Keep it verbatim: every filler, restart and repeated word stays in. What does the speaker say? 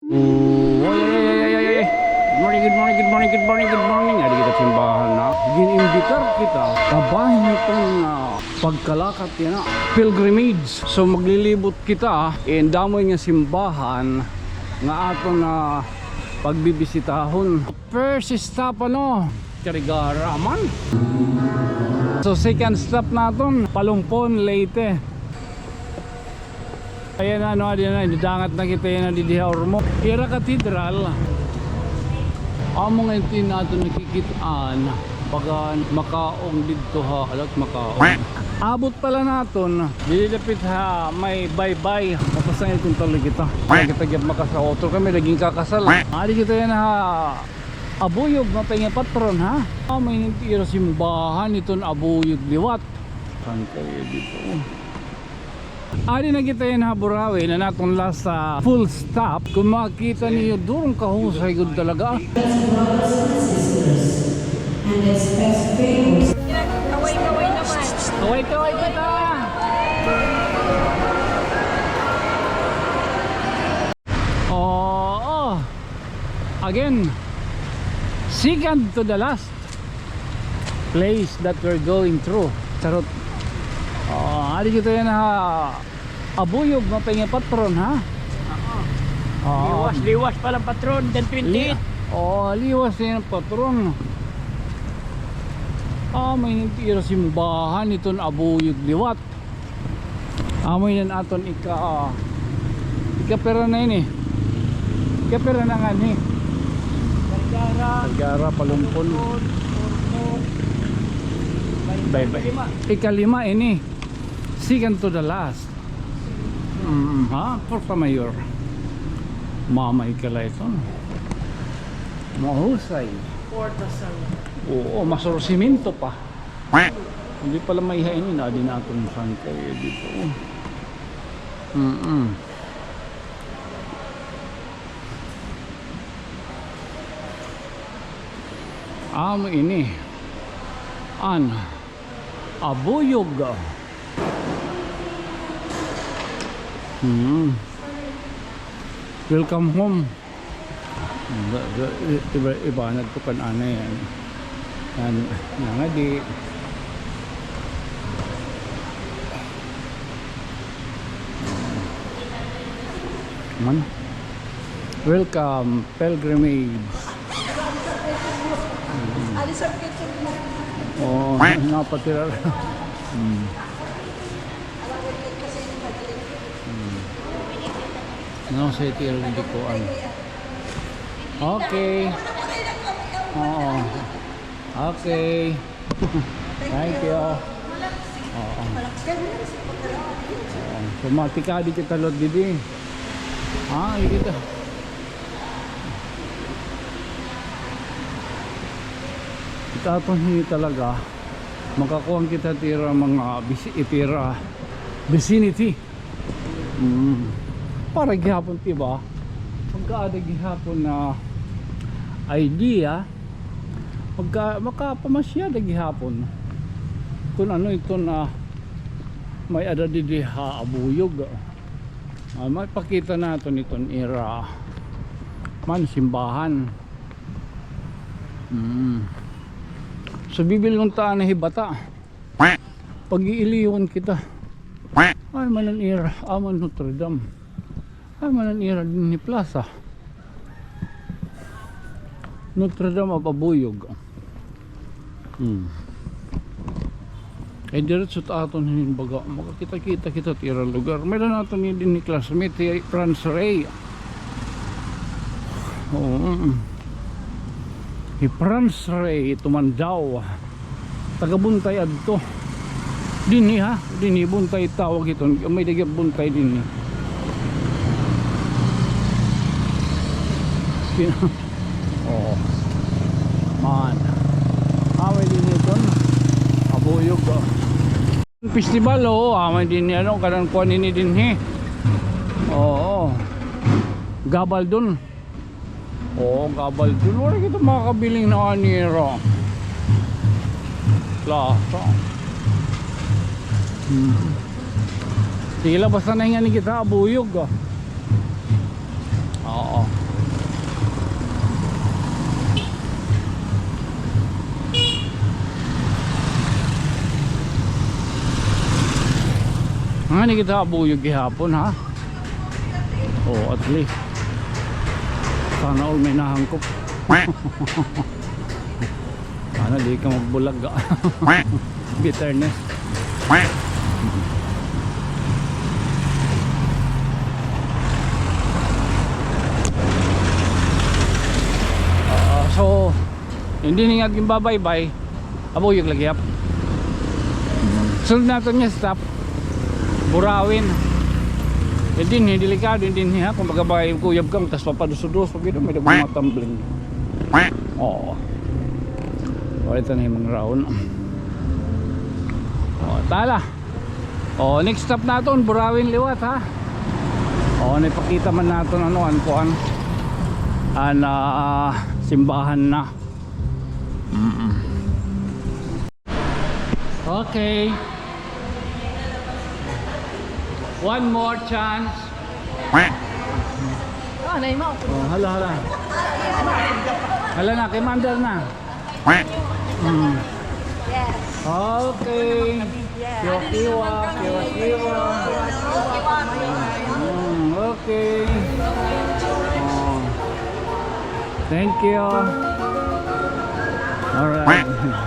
Oh, ay, ay, ay, ay, ay, ay. Good morning, good morning, good morning, good morning, good morning. Adi kita simbahan na. Gin-imbitar kita. Kabahin iton, ah, pagkalakat yana. Pilgrimage. So, maglilibot kita, ah. An damo nga simbahan nga aton na pagbibisitahon. First stop, ano, Carigara man. So, second stop naton, Palumpon, Leyte. Ayan na, ano, adi na, nidangat na kita yana didi ha Ormoc. Ira cathedral. Amo nga ito naton nakikit-an. Baga makaon didto ha, alat makaon. Abot pala naton, didi dapit ha may baybay. Mapasangil kon tali kita. Kay kita gihap makasauto kay may naging kakasal. Adi kita yana ha Abuyog, mapay nga patron, ha? Ah, may ira simbahan iton Abuyog liwat. Saan kayo dito? Adi na kita yana ha Burawi, na naton last, ah, full stop. Kon makita niyo, durong kahusay gud talaga. Kaway-kaway naman. Kaway-kaway kita. Oo. Again, second to the last place that we're going through. Charot. Oh, adi kita yana ha Abuyog, mapay nga patron, ha? Oo. Oo. Liwas, liwas pala patron, dan twenty-eight. Li-, oh, liwas yana patron. Ah, may ira simbahan iton Abuyog liwat. Amo ini an aton ika, ah, ikapira na ini. Ikapira na ngani. Vergara. Vergara, Palumpon. Palumpon, Ormoc. Baybay. Ikalima. Ikalima ini. Second to the last. Mm, ha? Porta Mayor. Mamay ka la ito. Mahusay. Porta San. Oo, masuro semento pa. Hindi pala may hainin, adi na aton sangkay, eh, dito. Mm-mm. Amo ini an Abuyog. Hmm. Welcome home. Ga-, ga-, i-, iba, iba na ito kan anay, ano. Yan, nangadi. Man. Welcome, pilgrimage. Oh, napatira. Hmm. Hmm. No, sa itira di ko, ano. Okay. Oo. Okay. Thank you. Oo. Oo. So, matikadi kita, Lord, didi. Ah, kita. Kita aton hini talaga. Makakuan kita tira mga bisi-, itira vicinity. Mm. Para gihapon, di ba? Magkaada gihapon na idea. Magka-, makapamasyada gihapon. Kun ano iton may-ada didi ha Abuyog. Ah, maipakita naton iton ira man simbahan. Mm. So, bibilngon ta anay hi bata. Pag-iiliwan kita. Ay, man an ira, amo an Notre Dame. Ay, man an ira dinhi plaza. Notre Dame of Abuyog. Hmm. Ay, diretso ta aton hinin baga. Makakita-kita kita it ira lugar. May-ada naton dinhi classmate, hi Franz Ray. Oo. Hi Franz Ray Tumandao. Taga Buntay adto. Dinhi, ha? Dinhi, Buntay tawag iton. May-ada gihap Buntay dinhi. Pin-, oo. Man. Amo dinhi iton Abuyog, oh. Festival, oo. Amo dinhi, ano, kanan kuan ini dinhi. Oo. Gabaldon. Oo, gabaldon. Waray kita makakabiling na anira. Plaza. Hmm. Sige la, basta nahingan ni kita, Abuyog, ah. Oo. Ngani kita abuyog gihapon, ha? Oh, at least. Sana all may nahangkop. Sana di ka magbulaga. Bitterness. Ah, so, dinhi nga ginbabaybay, abuyog lagi, yap. Sunod naton nga stop, Burauen. Eh, dinhi, delikado dinhi, ha. Kung magkuyab ka, tas papaduso-duso pa gid, may daghan mga tumbling. Oo. O, ito na yung mga raon. O, tala. O, next stop naton, Burauen liwat, ha. O, naipakita man naton, ano, an kuan. An, ah, simbahan na. Mm-mm. Okay. One more chance. Oh, naima ako. Oh, hala, hala. Hala na, kay Mandar na. Mm. Yes. Okay. Yes. Kiwa-kiwa, kiwa-kiwa. Mm, okay. Oh. Thank you. All right.